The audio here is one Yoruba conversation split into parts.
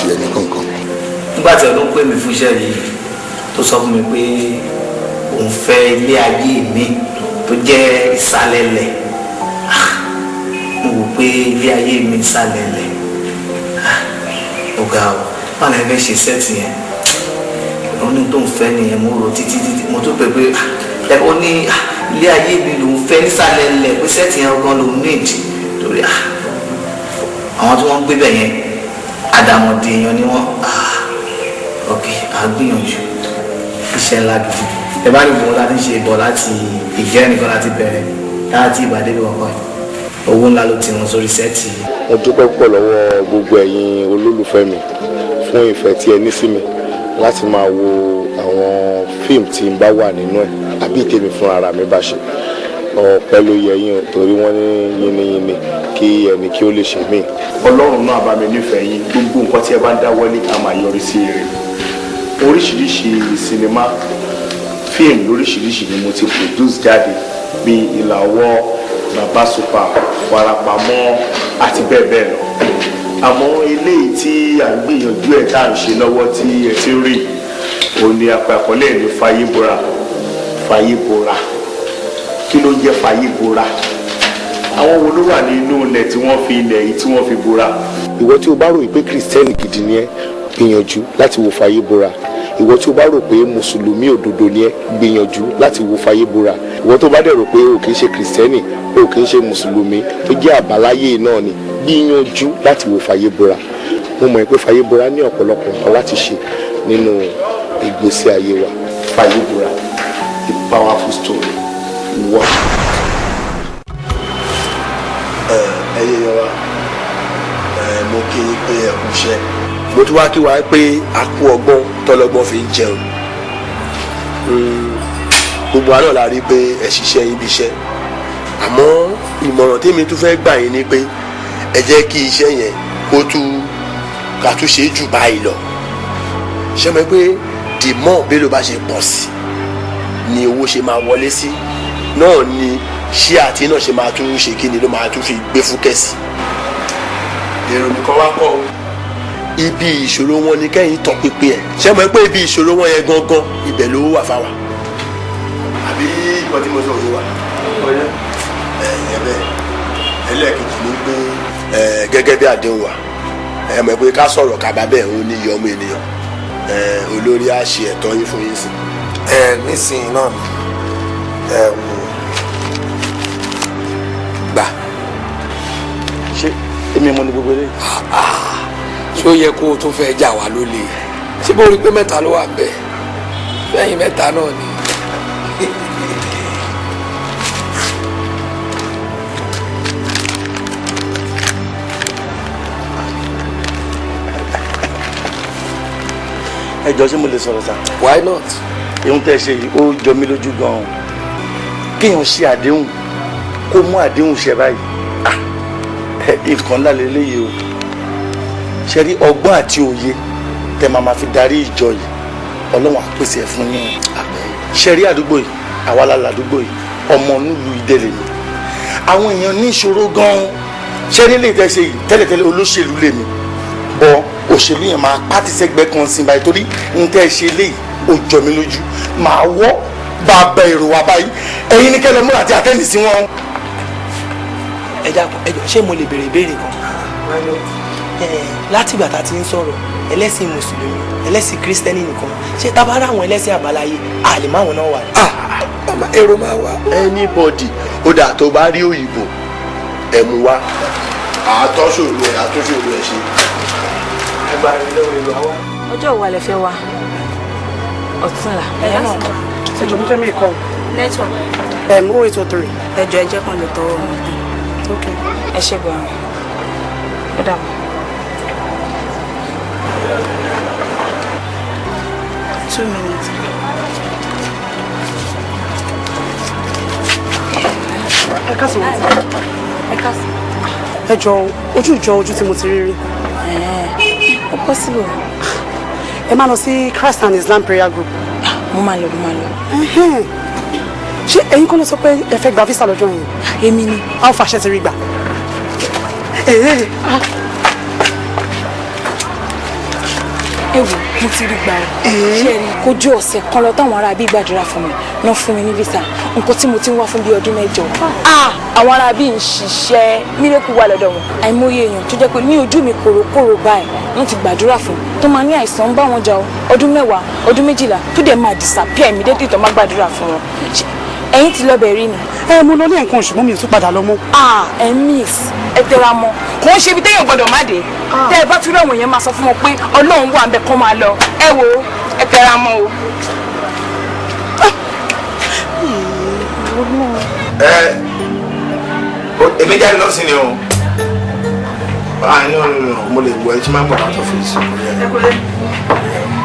ṣẹlẹ̀ ní kankan. Nígbà tí ọdún pè mí fún iṣẹ́ yìí, tó sọ fún mi pé òun fẹ́ ilé ayé mi tó jẹ́ ìsàlẹ̀lẹ̀, mo wò pé ilé ayé mi ìsàlẹ̀lẹ̀, ọ̀gá o, báwo ni ẹ fẹ́ ṣe set yẹn? Òun ní tó ń fẹ́ nìyẹn. Mo rò títí títí, mo tún pè pé ẹ ó ní ilé ayé mi lòun fẹ́ nísàlẹ̀lẹ̀, pé set yẹn gan lòun need, torí àwọn tí wọ́n ń gbé bẹ̀ yẹn, àdàmọ̀dì èèyàn ni wọ́n. Ok, à gbìyànjú. Iṣẹ́ ńlá gidi. Ẹ bá rí gbogbo láti ṣe bọ̀ láti ìjẹ́rìn kan láti bẹ̀rẹ̀ láti ìbàdí bí wọ́n kọ́ ẹ̀, owó ńlá ló ti rún sórí set yìí. Mo dúpẹ́ púpọ̀ lọ́wọ́ gbogbo ẹ̀yin olólùfẹ́ mi fún ìfẹ́ tí ẹ ní sí mi láti máa wo àwọn fíìmù tí n bá wà nínú ẹ̀ àbí tèmi fún ara mi bá ṣe. Ọpẹ́ ló yẹ yín o, torí wọ́n ní yínníyínní kí ẹni kí ó lè ṣe mí. Ọlọ́run náà bá mi nífẹ̀ẹ́ yín. Gbogbo nǹkan tí ẹ bá ń dáwọ́lé a máa yọrí sí rere. Oríṣiríṣi sinimá, fíìmù lóríṣiríṣi ni mo ti produce jáde, bíi Ìlà Ọwọ́, Bàbá Super, Farapamọ́ àti bẹ́ẹ̀ bẹ́ẹ̀ lọ. Àmọ́ eléyìí tí à ń gbìyànjú ẹ̀, tá à ń ṣe lọ́wọ́, tí ẹ ti ń rí, òun ni àpè àkọlé ẹ̀ ní Fayé Bora. Fayé Bora, kí ló ń jẹ́ fayé bora? Àwọn wo ló wà nínú ilẹ̀ tí wọ́n fi ilẹ̀ yìí tí wọ́n fi bora? Ìwọ tí o bá rò pé Kìrìsìtẹ́nì gidi ni ẹ́, gbìyànjú láti wo Fayé Bora. Ìwọ tí o bá rò pé mùsùlùmí òdodo ni ẹ́, gbìyànjú láti wo Fayé Bora. Ìwọ tó bá dẹ̀ rò pé o kì í ṣe Kìrìsìtẹ́nì, o kì í ṣe mùsùlùmí, tó jẹ́ àbáláyé náà ni, gbìyànjú láti wo Fayé Bora. Mo mọ̀ pé Fayé Bora ní ọ̀pọ̀lọpọ̀ nǹkan láti ṣe nínú ìgbésí ayé wa. Fayé Bora, a powerful story. Watch. Ẹyẹ yẹn wa, mo kí yín pé ẹ kú iṣẹ́. Mo tún wá kí wa pé a kú ọgbọ́n tọ́lọ́gbọ́n fi ń jẹun. Gbogbo wa náà la rí pé ẹ ṣiṣẹ́ yín bí iṣẹ́, àmọ́ ìmọ̀ràn tèmi tún fẹ́ gbà yín ni pé ẹ jẹ́ kí iṣẹ́ yẹn kó tún ká tún ṣe jù báyìí lọ. Ṣé mo pé the more bélò bá ṣe pọ̀ sí ni owó ṣe máa wọlé sí, náà ni ṣé àti náà ṣe máa tún ṣe, kí ni ló máa tún fi gbé fúkẹ́ sí. Èrò nìkan wá kọ́ o, ibi ìṣòro wọn ni kẹ́yìn tọpinpin ẹ̀. Ṣé mo pé ibi ìṣòro wọn yẹn gangan, ibẹ̀ ló wà fáwa? Àbí nǹkan tí mo sọ òye wa? Ẹ yẹn bẹ́ẹ̀. Ẹlẹ́ẹ̀kejì ni pé ẹ gẹ́gẹ́ bí àdéhùn wa, ẹ mọ̀ pé ká sọ̀rọ̀ ká bá bẹ́ẹ̀, ó ní iye ọmọ ènìyàn. Ẹ olórí á ṣe ẹ̀tọ́ yín fún yín sí. Ẹ nísìnyí náà ni ẹ gbà. Ṣé èmi mo ní gbogbo eléyìí? Ṣó yẹ kó o tún fẹ́ jà wá lólè? Ṣé bó rí pé mẹ́ta ló wà bẹ́ẹ̀ fẹ́yìn mẹ́ta náà ni. Ẹ jọ, ṣé mo lè sọ̀rọ̀ sá? Why not? Ihun tẹ́ ṣe yìí, ó jọ mí lójú gan-an. Kéèyàn ṣe àdéhùn, kó mú àdéhùn ṣẹ báyìí, ah, nǹkan ńlá lélẹ́yìí o. Ṣe rí ọgbọ́n àti òye tẹ máa ma fi darí ìjọ yìí, Ọlọ́run á pèsè ẹ̀ fún yín. Ṣe rí àdúgbò yìí, àwa la làdúgbò yìí, ọmọ nílùú ìdẹ́lẹ̀ mi. Àwọn èèyàn ní ìṣòro gan-an. Ṣe rí lè tẹ́ ṣe yìí, tẹ́lẹ̀tẹ́lẹ̀ olóṣèlú lèmi bọ, òṣèlú yẹn máa pàtì sẹ́gbẹ́ kan sí báyìí, torí n tẹ́ ṣe léyìí, ó jọ mí lójú. Màá wọ́ bàbá èrò wa báyìí. Ẹ̀yin ní kẹ́lẹ́ múra àti àtẹ́ǹdì sí wọn. Ẹ dákun, ẹ jọ̀ọ́, ṣé mo lè béèrè ìbéèrè kan? Látìgbà tá a ti ń sọ̀rọ̀, ẹlẹ́sìn mùsùlùmí, ẹlẹ́sìn kírísítẹ́nì nìkan, ṣé tá a bá rà àwọn ẹlẹ́sìn àbáláyé, a lè má wọn náà wà? Mama, èrò máa wà. Anybody ó dà, tó bá rí òyìnbó ẹ̀ mú wá, àtọ́sòro ẹ̀, àtúnṣòro ẹ̀ ṣe. Agbára lọ́wọ́ èrò àwa. Ọjọ́ wo lẹ fẹ́ wá? Ọ̀túnla. Ẹ jọ̀ọ́, mo fẹ́ mi kọ́. Network. 0803. Ẹ jọ̀ọ́, ẹ jẹ́ kan lè tọwọ́ wọn. Ok. Ẹ ṣe gan-an, ó dàbọ̀. 2 minutes. Ẹ káàsán. Ẹ káàsán. Ẹ jọ̀ọ́, ojú ìjọ ojú tí mo ti rí rí. Ó possible. Ẹ máa lọ sí Christ and Islam prayer group. Mo máa lọ, mo máa lọ. Ẹhẹ́n. Ṣé ẹ̀yin kọ́ ló sọ pé ẹ fẹ́ gba visa lọ́jọ́ yẹn? Èmi ni. A ó fàṣẹ ti rí gbà. Ẹ̀hẹ́n. Ah. Ẹ wò, mo ti rí gbà ọ. Ṣé ẹ rí, kò ju ọ̀sẹ̀ kan lọ táwọn ará bí gbàdúrà fún mi náà, fún mi ní visa, nǹkan tí mo ti ń wá fún bí ọdún 8. Ah, àwọn ará bí ń ṣiṣẹ́ miracle wà lọ́dọ̀ wọn. Àìmọye èèyàn tó jẹ́ pé ní ojú mi kòrókòrò báyìí wọ́n ti gbàdúrà fún, tó máa ní àìsàn ń bá wọn jà o ọdún 10, ọdún 12, tó dẹ̀ máa disappear immediately tó máa gbàdúrà fún wọn. Ẹ̀yin ti lọ bẹ̀ rí ni? Ẹ, mo lọ ní nǹkan, ṣùgbọ́n mi ò tún padà lọ mọ́. Ah, ẹ miss ẹ. Tẹra mọ́, kò ń ṣe ibi téèyàn gbọ́dọ̀ má dé. Tẹ ẹ bá tún rí àwọn èèyàn, máa sọ fún wọn pé Ọlọ́run wà ń bẹ, kó máa lọ. Ẹ wo, ẹ tẹra mọ́ o. Ẹ, èmi jáde lọ sí ni o. Ah, no, no, no, mo lè wọ ẹ tí máa ń bọ̀ láti ọ́fíìsì.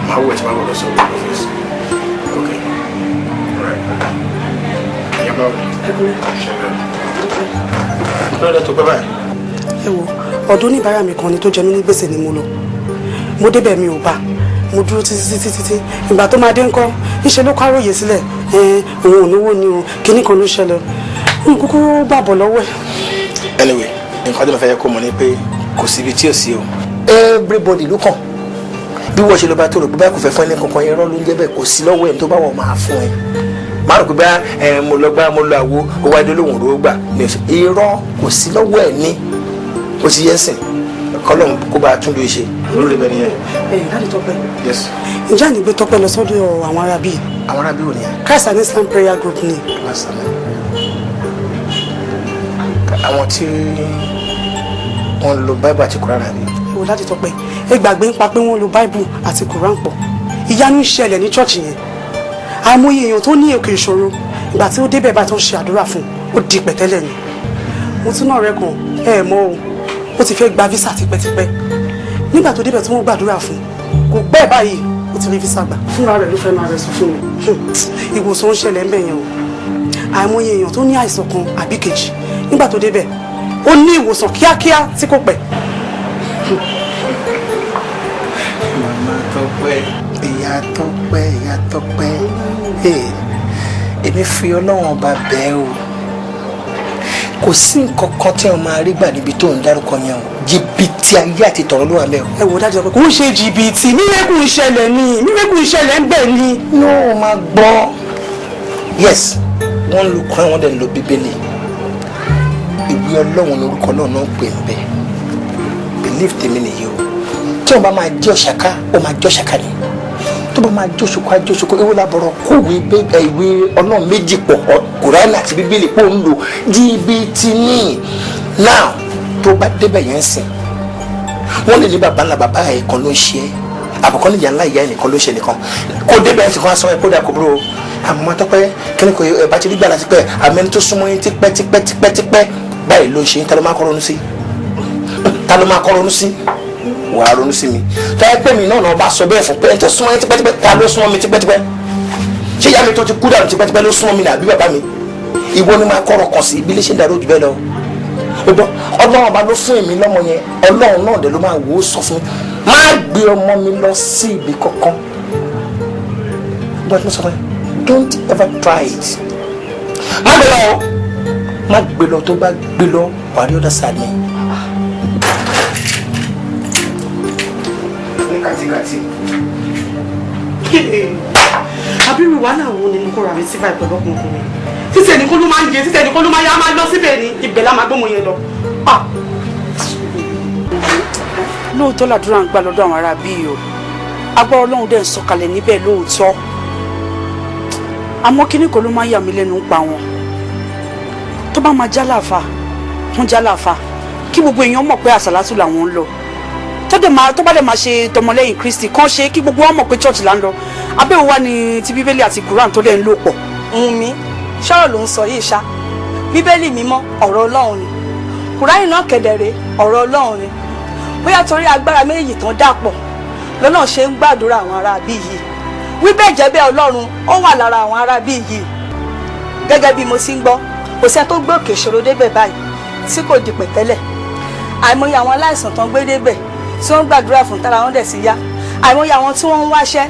Máa wọ ẹ tí máa ń bọ̀ lọ sí ọ́fíìsì. Ok, alright. Ẹ̀yà, báwo ni? Lọ́dọ̀ tó pẹ́ báyìí. Ẹ wo, ọ̀dọ̀ oníbàárà mi kan ni tó jẹ mí ní gbèsè ni mo lọ. Mo débẹ̀, mi ò bá. Mo dúró títí títí títí, ìgbà tó máa dé ńkọ́, níṣẹ́ ló káròyè sílẹ̀. Ẹ òun ò náwó ni o, kinní kan ló ṣẹlẹ̀, n kúkú gbàbọ̀ lọ́wọ́ ẹ̀. Anyway, nǹkan tí mo fẹ́ yẹ kó mọ̀ ni pé kò síbi tí ò sí o. Everybody ló kàn bí wọ́n ṣe lọ bá tó rò pé báyìí kò fẹ́ fún ẹni kankan, irọ́ ló ń jẹ́ bẹ́ẹ̀. Kò sí lọ́wọ́ ẹ̀, tó bá wọ̀ máa fún ẹ. Má rò pé bá ẹ mo lọ gbá, mo lọ àwo, ó wá dé lóhùn ló gbà ní oṣù. Irọ́, kò sí lọ́wọ́ ẹ̀ ní ó ti yẹ sìn kọ́lọ́n kó bá a tún lè ṣe lórí bẹ́ẹ̀ nìyẹn. Ẹ, Daddy Tọ́pẹ́. Yes. Ǹjẹ́ àní gbé Tọ́pẹ́ lọ sọ́dọ̀ àwọn ará bíi? Àwọn ará bíi ò ní yẹn? Christ and Islam Prayer Group ni. Àwọn tí wọ́n lo Bible àti Quran, àbí? Ẹ wò, Daddy Tọ́pẹ́, ẹ gbàgbé ń pa pé wọ́n lo Bible àti Quran pọ̀. Ìyanu ń ṣẹlẹ̀ ní church yẹn. Àìmọye èèyàn tó ní òkè ìṣòro, ìgbà tí ó débẹ̀ bá tó ń ṣe àdúrà fún un, ó di pẹ̀tẹ́lẹ̀ ni. Mo tún náà rẹ kàn ẹ mọ́ o, ó ti fẹ́ gba visa tipẹ́tipẹ́. Nígbà tó débẹ̀ tí wọ́n gbàdúrà fún un, kò pẹ́ báyìí ó ti rí visa gbà. Fúnra rẹ̀ ló fẹ́ máa rẹ̀ sọ fún mi. Ìwòsàn ń ṣẹlẹ̀ ń bẹ̀ yẹn o. Àìmọye èèyàn tó ní àìsàn kan àbí kejì, nígbà tó débẹ̀ ó ní ìwòsàn kíákíá tí kò pẹ́. Màmá Tọ́pẹ́, ìyá Tọ́pẹ́, ìyá Tọ́pẹ́, èmi fi Ọlọ́run Ọba bẹ́ẹ̀ o. Kò sí nǹkan kan tí wọn máa rí gbà níbi tó ń dárúkọ yẹn o. Jìbìtì ayé àti tọ̀rọ̀ ló wà mẹ́ o. Ẹ wò, dájú pé kò ń ṣe jìbìtì, miracle ń ṣẹlẹ̀ ni, miracle ń ṣẹlẹ̀ ń bẹ̀ ni. No, máa gbọ́. Yes, wọ́n ń lo Quran, wọ́n dẹ̀ ń lo Bíbélì. Ìwé Ọlọ́run lórúkọ náà náà ń pè ń bẹ̀. Belief tèmi nìyí o. Tí wọn bá máa jẹ́ ọ̀ṣàká, ó máa jẹ́ ọ̀ṣàká ni. Tó bá máa jóṣokò, á jóṣokò. Ewu làbọ̀rọ̀ kówé ìwé Ọlọ́run méjì pọ̀, Kùránì àti Bíbélì pò ń lò jìbìtì ní. Now, tó bá débẹ̀ yẹn ń sìn, wọ́n lè ní bàbá ńlá bàbá ẹ̀ kan ló ń ṣe é, àbùkọ́ ní ìyá ńlá ìyá ẹ̀ nìkan ló ń ṣe nìkan. Kó débẹ̀ ẹ̀ sì kàn á sọ ẹ̀ kó dà, kó búrò. Àmọ́ Tọ́pẹ́, kíni kò ẹ̀ bá ti rí gbà láti pẹ́, àmọ́ ẹni tó súnmọ́ yín tipẹ́ tipẹ́ tipẹ́ tipẹ́ báyìí ló ń ṣe. Ta ló máa kọ́ ronú sí? Ta ló máa kọ́ ronú sí? Wà á ronú sí mi. Tó yẹ pé mi náà náà bá sọ bẹ́ẹ̀ fún pé ẹni tó súnmọ́ yín tipẹ́tipẹ́, ta ló súnmọ́ mi tipẹ́tipẹ́? Ṣé ìyá mi tó ti kú dànù tipẹ́tipẹ́ ló súnmọ́ mi ní, àbí bàbá mi? Ìwọ ni máa kọ́rọ̀ kàn sí ibi iléeṣẹ́ ìdàrú jù bẹ́ẹ̀ lọ. O gbọ́, Ọlọ́run Ọba ló fún èmi lọ́mọ yẹn. Ọlọ́run náà dẹ̀ ló máa wò ó sọ fún mi. Má gbé ọmọ mi lọ sí ibi kankan. Gbọ́dọ̀ tí mo sọ fún ẹ, don't ever try it. Má gbé lọ o, má gbé lọ. Tó bá gbé lọ, wàá rí other side mi. Ní kàtíkàtí. Àbírú wàhálà wo ni mo kóra mi sí báyìí pẹ̀lú ọkùnrin? Títí ẹnì kan ló máa ń jẹ, títí ẹnì kan ló máa yá, máa lọ síbẹ̀ ni, ibẹ̀ la máa gbọ́mọ yẹn lọ. Ah! Lóòótọ́ làdúrà ń gbà lọ́dọ̀ àwọn ará bíi o. Agbára Ọlọ́run dẹ̀ ń sọ̀kalẹ̀ níbẹ̀ lóòótọ́, àmọ́ kíní kan ló máa ń yà mí lẹ́nu ń pa wọn. Tó bá máa jálàfà, wọ́n jálàfà kí gbogbo èèyàn mọ̀ pé àsàlátù làwọn ń lọ. Tó dẹ̀ máa, tó bá dẹ̀ máa ṣe tọmọlẹ́yìn Kristi kàn, ṣe kí gbogbo wọn mọ̀ pé church là ń lọ. Abẹ́wò wá ní ti Bíbélì àti Quran tó dẹ̀ ń lò pọ̀? Wùnmí, ṣọ́rọ̀ ló ń sọ yìí ṣá. Bíbélì mímọ́, ọ̀rọ̀ Ọlọ́run ni. Kùránì náà kẹ̀dẹ̀rẹ̀, ọ̀rọ̀ Ọlọ́run ni. Bóyá torí agbára méjì tán dàpọ̀ lọ́nà ṣe ń gbàdúrà àwọn ará bí yìí. Wí bẹ́ẹ̀ jẹ́ bẹ́ẹ̀, Ọlọ́run ó wà lára àwọn ará bí yìí. Gẹ́gẹ́ bí mo ti ń gbọ́, kò sẹ́ni tó gbé òkè ìṣòro débẹ̀ báyìí tí kò di pẹ̀tẹ́lẹ̀. Àìmọye àwọn aláìsàn tán gbé débẹ̀ tí wọ́n gbàdúrà fún, tára wọn dẹ̀ sí yá. Àìmọye àwọn tí wọ́n ń wáṣẹ́.